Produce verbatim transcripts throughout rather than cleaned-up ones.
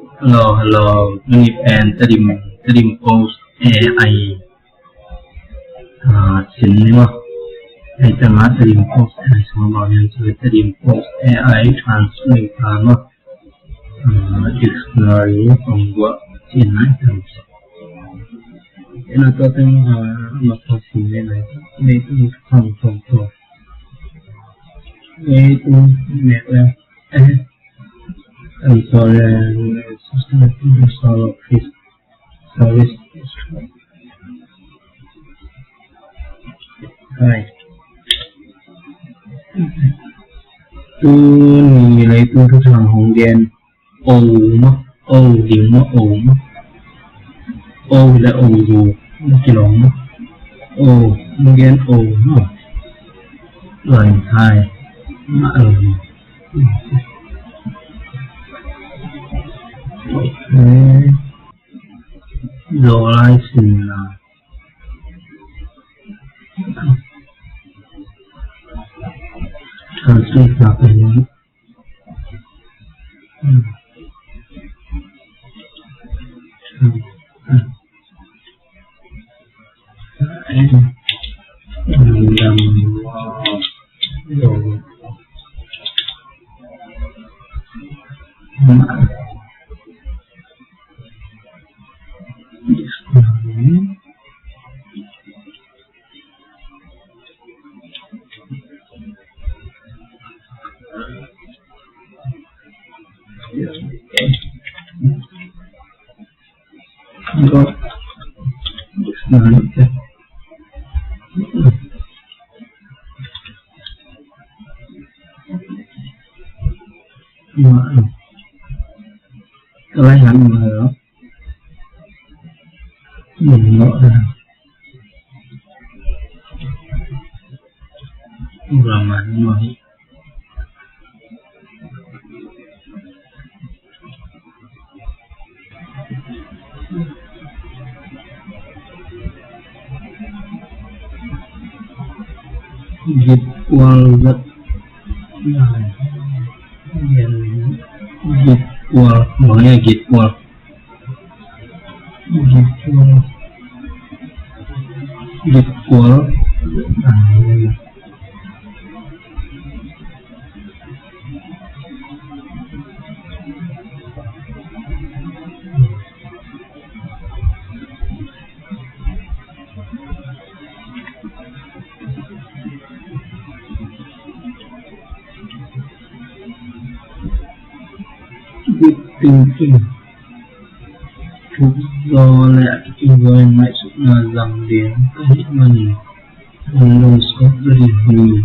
Hello, hello. Tuni pen Tedim, Tedim Post A I, ah, sin ni maw. Hei tangah Tedim Post A I sung a bang hiam cih leh Tedim Post A I translator maw. Ah, dictionary kong guah cih na i tam. Ina tua teng, ah, masa sin ni na i tam. Leitung thang thang thang. Leitung mek le. Eh. I'm sorry, I'm sorry, please. Sorry. Hi. Tuni leitung thuthang hong gen. O maw, o ding maw, o maw. O le o zu. Kilawm maw. O, hong gen o maw. Lai hai. Ma o. Lo lai sin la. Translate la pen. Gitkual zat. Gitkual. Bang hiam gitkual? Gitkual. Gitkual. Good thinking. Thuk zaw le a kicing zaw in ngaihsutna zang ding ka hih manin, hong lungsak rih hi.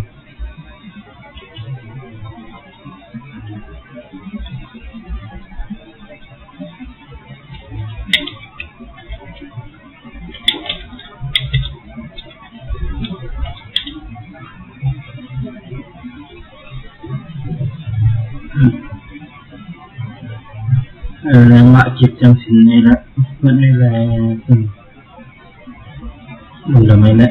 Ngah kik ciang sin ni la, mat ni la, hmm. Lungdam ei le.